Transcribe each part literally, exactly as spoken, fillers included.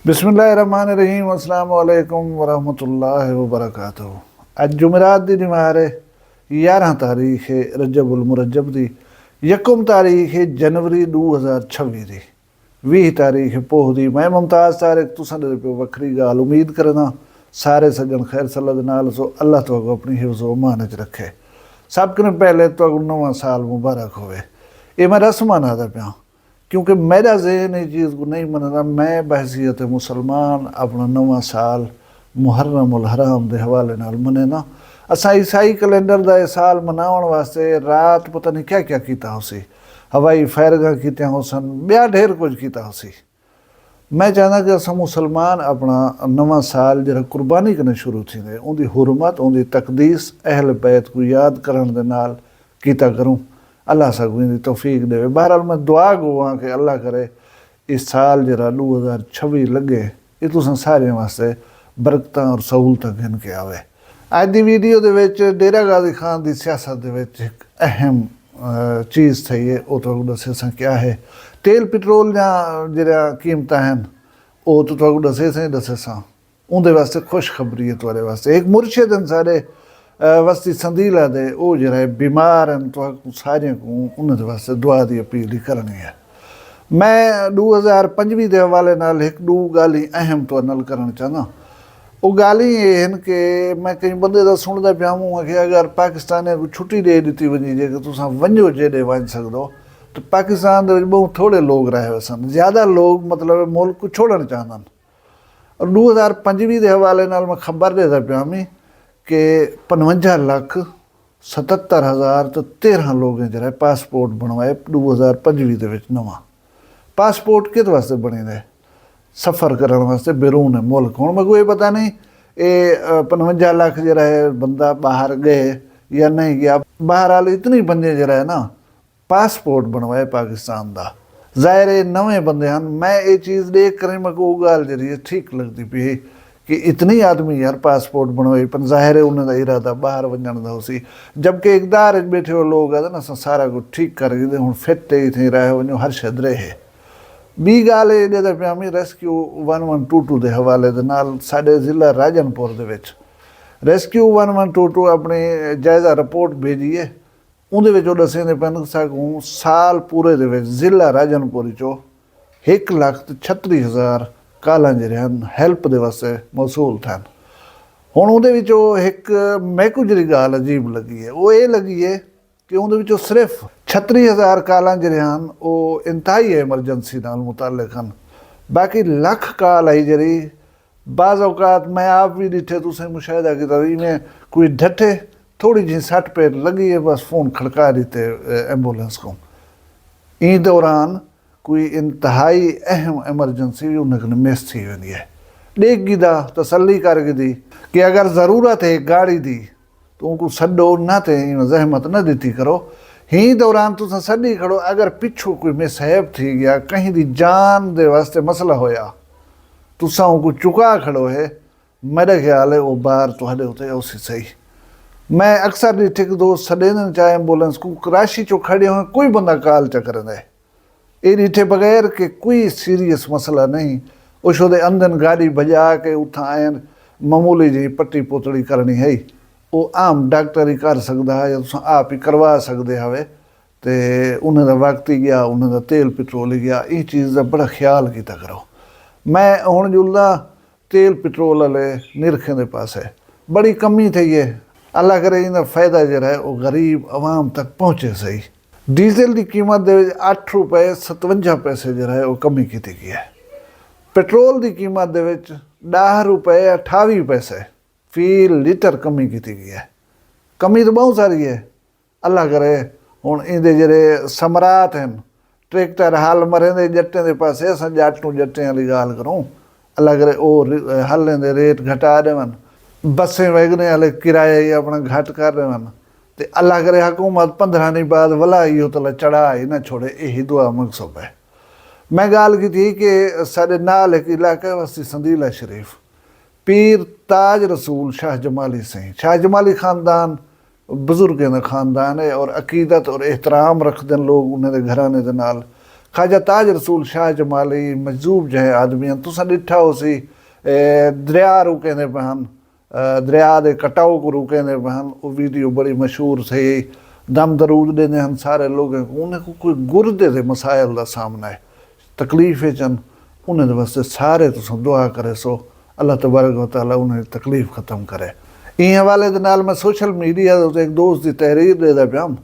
بسم اللہ الرحمن الرحیم۔ السلام علیکم ورحمۃ اللہ وبرکاتہ۔ اڄ جمعرات دی ݙیہاڑ ہے، یارہاں تاریخ ہے رجب المرجب دی، یکم تاریخ ہے جنوری ݙو ہزار چھوی دی، ویہہ تاریخ ہے پوہ دی۔ میں ممتاز طارق تساں ݙے پیو وکھری ڳالھ۔ امید کرینداں سارے سڄݨ خیر سلامت دے نال سو۔ اللہ تہاکوں اپݨی حفظ و امان وچ رکھے۔ سب کنوں پہلے تہاکوں نواں سال مبارک ہووے۔ اے میں رسماں آہدا پیاں، کیونکہ میݙا ذہن ایں چیز کوں نہیں منیندا۔ میں بحیثیت مسلمان اپݨا نواں سال محرم الحرام دے حوالے نال منینداں۔ اساں عیسائی کیلنڈر دا اے سال مناوݨ واسطے رات پتہ نہیں کیا کیا کیتا ہوسی، ہوائی فائرنگاں کیتیاں ہوسن، ٻیا ڈھیر کجھ کیتا ہوسی۔ میں چاہنداں کہ اساں مسلمان اپݨا نواں سال جیڑھا قربانی کنیں شروع تھیندے، اوندی حرمت، اوندی تقدیس، اہل بیت کوں یاد کرݨ دے نال کیتا کروں۔ اللہ ساکوں ایندی توفیق ݙیوے۔ بہرحال میں دعا گو ہاں کہ اللہ کرے اے سال جیڑھا ݙو ہزار چھوی لڳے، اے تساں ساریاں واسطے برکتاں اور سہولتاں گھن کے آوے۔ اڄ دی ویڈیو دے وچ ڈیرہ غازی خان دی سیاست دے وچ ہک اہم، آ، چیز تھئی ہے، او تہاکوں ݙسیساں کیا ہے۔ تیل پٹرول دیاں جیڑھیاں قیمتاں ہن، او تاں تہاکوں ݙسیساں ہی ݙسیساں۔ اوندے واسطے خوشخبری ہے تہاݙے واسطے۔ ہک مرشد ہن ساݙے، آ، وستی سندیلہ دے، او جیڑھا ہے بیمار ہن، تہاکوں ساریاں کوں انہاں دے واسطے دعا دی اپیل ہی کرݨی ہے۔ میں ݙو ہزار پنجوی دے حوالے نال ہک ݙو ڳالھیں اہم تہاݙے نال کرݨ چاہنداں۔ او ڳالھیں اے ہن کہ میں کہیں بندے دا سݨدا پیا ہوں کہ اگر پاکستانیاں کوں چھٹی ݙے ݙتی ونڄے جے کہ تساں ونڄو جیݙے ونڄ سڳدو، تاں پاکستان دے وچ ٻہوں تھوڑے لوگ رہ ویسن، زیادہ لوگ مطلب ملک کوں چھوڑݨ چاہندن۔ اور ݙو ہزار پنجوی دے حوالے نال میں خبر ݙیندا پیا ہمی کہ پنجونجاہ لکھ ستہتر ہزار تے تیرہاں لوگیں جیڑھا ہے پاسپورٹ بݨوائے ݙو ہزار پنجوی دے وچ نواں۔ پاسپورٹ کس واسطے بݨیندے؟ سفر کرݨ واسطے بیرون ملک۔ ہݨ میکوں اے پتہ نہیں اے، آ، پنجونجاہ لکھ جیڑھا ہے بندہ ٻاہر ڳئے یا نہیں ڳیا۔ بہرحال اتنی بندے جیڑھا ہے نا پاسپورٹ بݨوائے پاکستان دا۔ ظاہر ہے نویں بندے ہن، میں اے چیز ݙیکھ کریں میکوں او ڳالھ جیڑھی ہے ٹھیک لڳدی پئی ہے کہ اتنی آدمی یار پاسپورٹ بݨوائے پن، ظاہر ہے انہاں دا ارادہ ٻاہر ونڄݨ دا ہوسی، جبکہ اقتدار وچ ٻیٹھے ہوئے لوگ آہدن اساں سارا کجھ ٹھیک کر گھدے، ہݨ فٹ ہے، اتھیں رہ ونڄو، ہر شے درے ہے۔ ٻی ڳالھ اے ݙیندا پیا ہمی rescue one one two two دے حوالے دے نال ساݙے ضلع راجن پور دے وچ rescue one one two two اپݨی جائزہ رپورٹ بھیڄی ہے۔ اوندے وچ او ݙسیندے پئن کہ ساکوں سال پورے دے وچ ضلع راجن پور وچوں ہک لکھ تے چھتری ہزار کالاں جیڑھے ہن ہیلپ دے واسطے موصول تھئن۔ ہݨ اوندے وچوں ہک میکوں جیڑھی ڳالھ عجیب لڳی ہے، او اے لڳی ہے کہ اوندے وچوں صرف چھتری ہزار کالاں جیڑھے ہن، او انتہائی ایمرجنسی نال متعلق ہن۔ باقی لکھ کال ہئی جیڑھی بعض اوقات میں آپ وی ݙٹھے، تساں مشاہدہ کیتا، ایویں کوئی ڈھٹھے، تھوڑی جہیں سٹ پیٹ لڳی ہے، بس فون کھڑکا ݙتے، اے، ایمبولینس کوں۔ ایں دوران کوئی انتہائی اہم ایمرجنسی وی انہاں کن مس تھی ویندی ہے۔ ݙیکھ گھدا، تسلی کر گھدی کہ اگر ضرورت ہے گاڑی دی، تاں اونکوں سݙو نہ تے ایویں زحمت نہ ݙتی کرو۔ ہیں دوران تساں سݙی کھڑو، اگر پچھوں کوئی مس ہیپ تھی ڳیا، کہیں دی جان دے واسطے مسئلہ ہویا، تساں اونکوں چکا کھڑو ہے، میݙا خیال ہے او بار تہاݙے اتے اوسی صحیح۔ میں اکثر ݙٹھے کہ دوست سݙیندن چا ایمبولینس کوں، کراچی چوں کھڑے ہوئے کوئی بندہ کال چا کریندا ہے۔ اے ݙٹھے بغیر کہ کوئی سیریس مسئلہ نہیں، او شودے اندن گاݙی بھڄا کے اتھاں آئن، معمولی جئی پٹی پوتڑی کرݨی ہئی، او عام ڈاکٹر ہی کر سڳدا ہا یا تساں آپ ہی کروا سڳدے ہاوے۔ تے انہاں دا وقت ہی ڳیا، انہاں دا تیل پٹرول ہی ڳیا۔ ایں چیز دا بڑا خیال کیتا کرو۔ میں ہݨ ڄلداں تیل پٹرول آلے نرخیں دے پاسے، بڑی کمی تھئی ہے۔ اللہ کرے ایندا فائدہ جیڑھا ہے او غریب عوام تک پہنچے سہی۔ ڈیزل دی قیمت دے وچ اٹھ روپے ستونجا پیسے جیڑھا ہے او کمی کیتی ڳئی ہے۔ پٹرول دی قیمت دے وچ ݙاہ روپے اٹھاوی پیسے فی لیٹر کمی کیتی ڳئی ہے۔ کمی تاں ٻہوں ساری ہے۔ اللہ کرے ہݨ ایندے جیڑھے ثمرات ہن، ٹریکٹر ہل مریندے ڄٹیں دے پاسے، اساں ڄٹ توں ڄٹیں آلی ڳالھ کروں، اللہ کرے او ر-، ہلیں دے ریٹ گھٹا ݙیون، بسیں ویگنیں آلے کرایہ ہی اپݨا گھٹ کر ݙیون، تے اللہ کرے حکومت پندرھاں ݙینھ بعد ولا ایہو تلا چڑھا ہی نہ چھوڑے، ایہی دعا منگسوں پئے۔ میں ڳالھ کیتی کہ ساݙے نال ہک علاقہ ہے وستی سندیلہ شریف، پیر تاج رسول شاہ جمالی سئیں، شاہ جمالی خاندان بزرگیں دا خاندان ہے اور عقیدت اور احترام رکھدن لوگ انہیں دے گھرانے دے نال۔ خواجہ تاج رسول شاہ جمالی مجذوب جہیں آدمی ہن۔ تساں ݙٹھا ہوسی، اے، دریا روکیندے پئے ہن، اے، دریا دے کٹاؤ کوں روکیندے پئے ہن۔ او ویڈیو بڑی مشہور تھئی۔ دم درود ݙیندے ہن سارے لوگیں کوں۔ انہیں کوں کوئی گردے دے مسائل دا سامنا ہے، تکلیف وچ ہن۔ انہیں دے واسطے سارے تساں دعا کریسو، اللہ تبارک و تعالیٰ انہیں دی تکلیف ختم کرے۔ ایں حوالے دے نال میں سوشل میڈیا دے اتے ہک دوست دی تحریر ݙیہدا پیام۔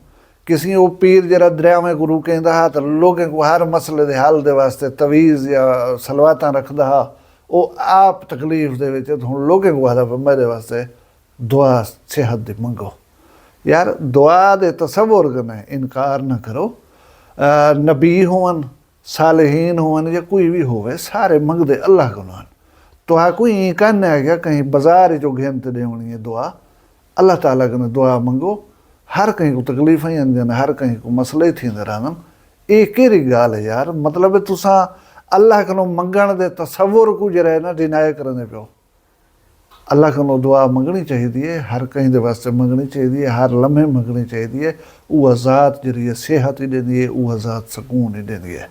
کسی او پیر جیڑھا دریاویں کوں روکیندا ہا تے لوگیں کوں ہر مسئلے دے حل دے واسطے تعویذ یا صلواتاں رکھدا ہا، او آپ تکلیف دے وچ ہے تے ہݨ لوگیں کوں آہدا پئے میݙے واسطے دعا صحت دی منگو۔ یار، دعا دے تصور کنیں انکار نہ کرو۔ آ، نبی ہوون، صالحین ہوون یا کوئی وی ہووے، سارے منگدے اللہ کنوں ہن۔ تہاکوں ایں کائنی آکھیا کہیں بازار اچوں گھن تے ݙیوݨی ہے دعا۔ اللہ تعالیٰ کنوں دعا منگو۔ ہر کہیں کوں تکلیفاں ہی آندیاں نے، ہر کہیں کوں مسئلے ہی تھیندے رہندن۔ اے کیڑھی ڳالھ ہے یار؟ مطلب ہے تساں اللہ کنوں منگݨ دے تصور کوں جیڑھا ہے نا ڈینائی کریندے پیو۔ اللہ کنوں دعا منگݨی چاہیدی ہے، ہر کہیں دے واسطے منگݨی چاہیدی ہے، ہر لمحے منگݨی چاہیدی ہے۔ اوہا ذات جیڑھی ہے صحت ہی ݙیندی ہے، اوہا ذات سکون ہی ݙیندی ہے۔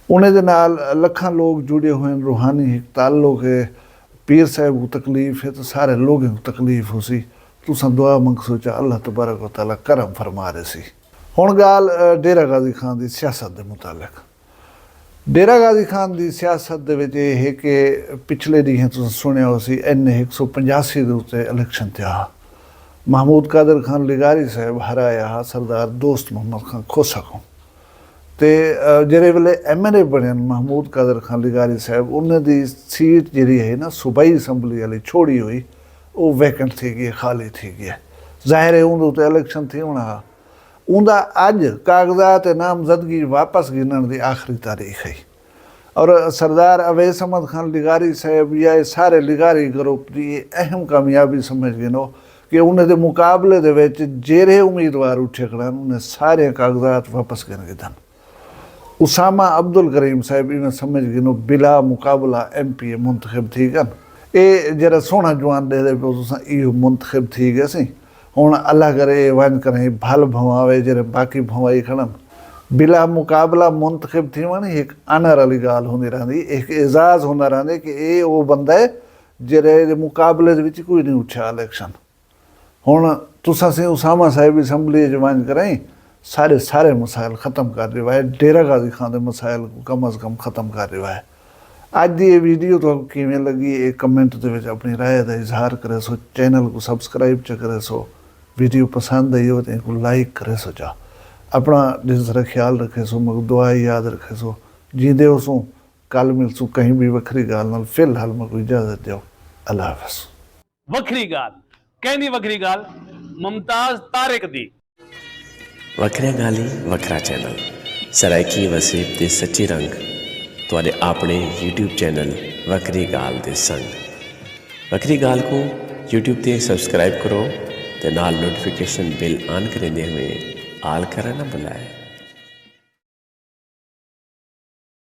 انہیں دے نال لکھاں لوگ جڑے ہوئے ہن، روحانی ہک تعلق ہے، پیر صاحب کوں تکلیف ہے تے سارے لوگیں کوں تکلیف ہوسی۔ تساں دعا منگسو چا اللہ تبارک و تعالیٰ کرم فرما ݙیسی۔ ہݨ ڳالھ، اے، ڈیرہ غازی خان دی سیاست دے متعلق۔ ڈیرہ غازی خان دی سیاست دے وچ اے ہے کہ پچھلے ݙینہہ تساں سݨیا ہوسی، این اے ہک سو پنجاسی دے اتے الیکشن تھیا ہا۔ محمود قادر خان لغاری صاحب ہرایا ہا سردار دوست محمد خان کھوسہ کوں۔ تے، آ، جیڑھے ویلے ایم این اے بݨے ہن محمود قادر خان لغاری صاحب، انہیں دی سیٹ جیڑھی ہے نا صوبائی اسمبلی آلی چھوڑی ہوئی، او ویکنٹ تھی ڳئی ہے، خالی تھی ڳئی ہے۔ ظاہر ہے اوندے اتے الیکشن تھیوݨا ہا۔ اوندا اڄ کاغذات نامزدگی واپس گھنݨ دی آخری تاریخ ہئی۔ اور سردار اویس احمد خان لغاری صاحب یا اے سارے لغاری گروپ دی اے اہم کامیابی سمجھ گھنو کہ انہیں دے مقابلے دے وچ جیڑھے امیدوار اٹھے کھڑن، انہیں سارے کاغذات واپس گھن گھدن۔ اسامہ عبدالکریم صاحب ایویں سمجھ گھنو بلا مقابلہ ایم پی اے منتخب تھی ڳن۔ اے جیڑھا سوہݨا جوان ݙیہدے پیو تساں، ایہو منتخب تھی ڳیسی۔ ہݨ اللہ کرے اے ونڄ کریں بھل بھنواوے جیڑھے باقی بھنوائی کھڑن۔ بلا مقابلہ منتخب تھیوݨ ہک آنر آلی ڳالھ ہوندی رہندی، ہک اعزاز ہوندا رہندے کہ اے او بندہ ہے جیڑھے دے مقابلے دے وچ کوئی نہیں اٹھیا الیکشن۔ ہݨ تساں سئیں اسامہ صاحب اسمبلی اچ ونڄ کرائیں، ساݙے سارے مسائل ختم کر ݙیوائے، ڈیرہ غازی خان دے مسائل کوں کم از کم ختم کر ݙیوائے۔ اڄ دی اے ویڈیو تہاکوں کیویں لڳی، اے کمنٹ دے وچ اپݨی رائے دا اظہار کریسو، چینل کوں سبسکرائب چا کریسو، ویڈیو پسند آئی ہووے تاں اینکوں لائک کریسو چا۔ اپݨا ݙیرھ سارا خیال رکھیسو، میکوں دعا یاد رکھیسو۔ جیندے ہوسوں، کل ملسوں کہیں ٻئی وکھری ڳالھ نال، فی الحال میکوں اجازت ݙیو، اللہ حافظ۔ وکھری ڳالھ، کیندی وکھری ڳالھ؟ ممتاز طارق دی۔ وکھریاں ڳالھیں، وکھرا چینل، سرائیکی وسیب دے سچے رنگ، تہاݙے آپݨے یوٹیوب چینل وکھری ڳالھ دے سنگ۔ وکھری ڳالھ کوں یوٹیوب تے سبسکرائب کرو تے نال نوٹیفیکیشن بیل آن کریندے ہوئے آل کرݨ نہ بھلائے۔